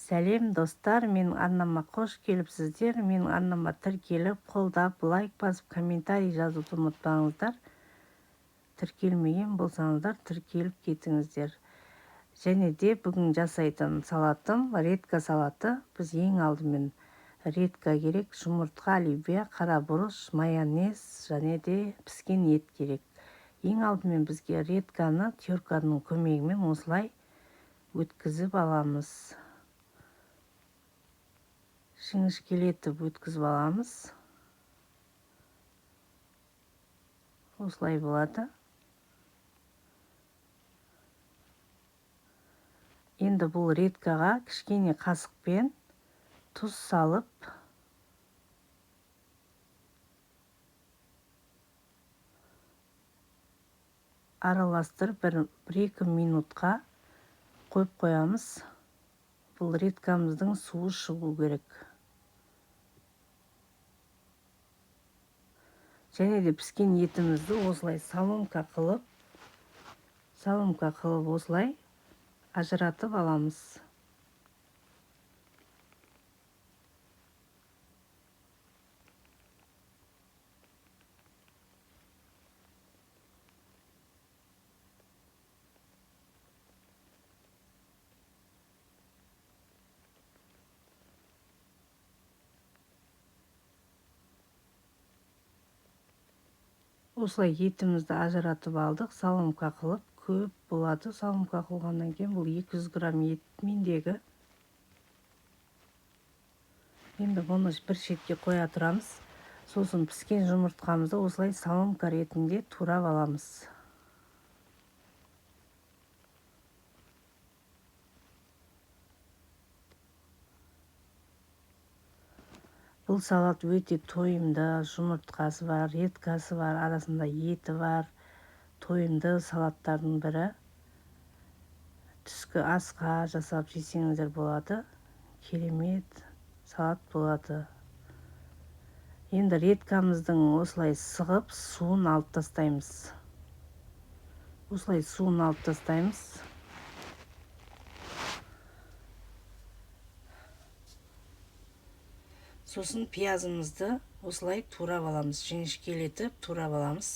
Сәлем, достар! Менің арнама қош келіпсіздер. Менің арнама тіркеліп, қолдап, лайк басып, комментарий жазуды ұмытпаңыздар. Тіркелмеген болсаңыздар, тіркеліп кетіңіздер. Және де бүгін жасайтын салатым редька салаты. Біз ең алдымен редька керек, жұмыртқа, оливье, қара бұрыш, майонез және де піскен ет керек. Ең алдымен бізге редьканы терканың көмегімен осылай өткізіп аламыз. Жіңішкелетіп өткізіп аламыз. Осылай болады. Енді бұл редькаға кішкене қасықпен тұз салып, араластырып бір-екі минутқа қойып қоямыз. Бұл редькамыздың суы шығу керек. Және де піскен етімізді осылай соломка қылып осылай ажыратып аламыз. Осылай етімізді ажыратып алдық, соломка қылып, көп болады. Соломка қылғаннан кейін бұл 200 грамм ет мендегі. Енді бұны бір шетке қоя тұрамыз. Сосын піскен жұмыртқамызды осылай соломка ретінде турап аламыз. Бұл салат өте тойымды, жұмыртқасы бар, редькасы бар, арасында еті бар, тойымды салаттардың бірі. Түскі асқа жасап жесеңіздер болады. Керемет салат болады. Енді редькамыздың осылай сығып, суын алып тастаймыз. Осылай суын алып тастаймыз. Сосын пиязымызды осылай турап аламыз, жіңішкелетіп турап аламыз.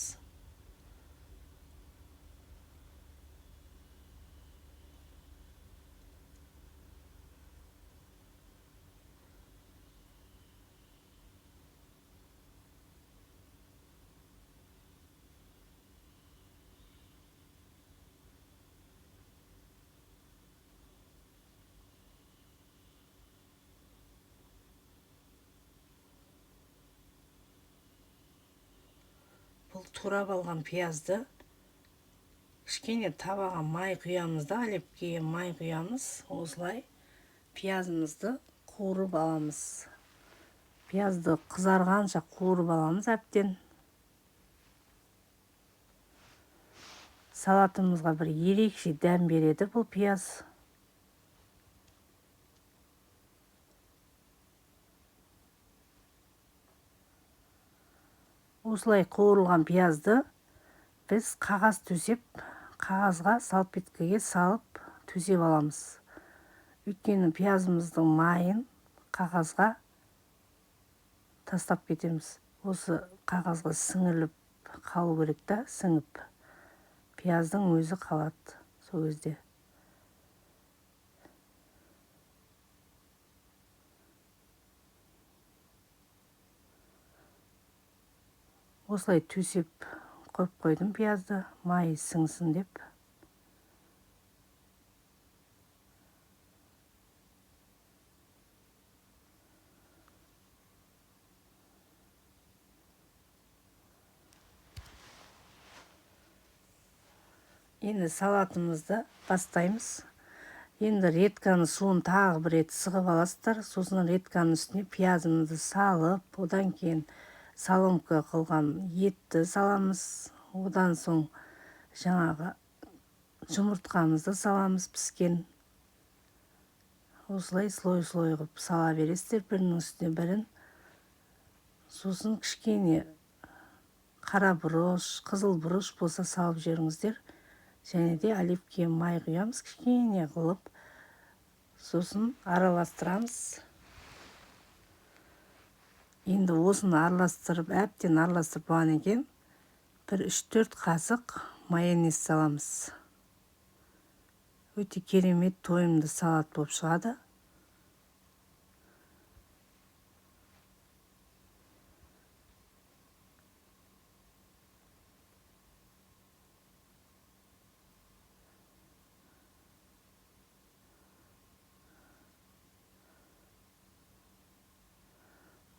Бұл турап алған пиязды кішкене табаға май құямыз да, оливкеге май құямыз. Осылай пиязымызды қуырып аламыз. Пиязды қызарғанша қуырып аламыз әбден. Салатымызға бір ерекше дәм береді бұл пияз. Осылай қуырылған пиязды біз қағаз төсеп, қағазға салфеткаге салып төсеп аламыз. Өйткені пиязымыздың майын қағазға тастап кетеміз. Осы қағазға сіңіліп қалу керек та, сіңіп. Пияздың өзі қалады сол кезде. Осылай төсеп қойып қойдым пиязды, майы сіңсін деп. Енді салатымызды бастаймыз. Енді редьканың суын тағы бір рет сығып аласыздар. Сосын редьканың үстіне пиязымызды салып, одан кейін соломка қылған етті саламыз. Одан соң жаңағы жұмыртқамызды саламыз піскен. Осылай слой-слой қылып сала бересіздер бірінің үстіне бірін. Сосын кішкене қара бұрыш, қызыл бұрыш болса салып жіберіңіздер. Және де оливке май құямыз кішкене қылып. Сосын араластырамыз. Енді осыны араластырып, әбден араластырып болғаннан кейін бір 3-4 қасық майонез саламыз. Өте керемет тойымды салат болып шығады.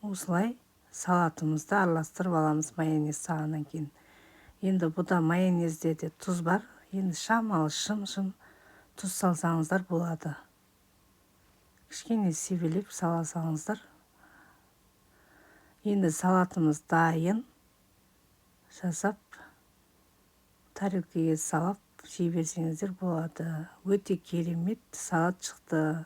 Осылай салатымызды араластырып аламыз майонез салғаннан кейін. Енді бұда майонезде де тұз бар. Енді шамалы шым-шым тұз салсаңыздар болады. Кішкене себелеп сала салыңыздар. Енді салатымыз дайын. Жасап, тарелкеге салып жей берсеңіздер болады. Өте керемет салат шықты.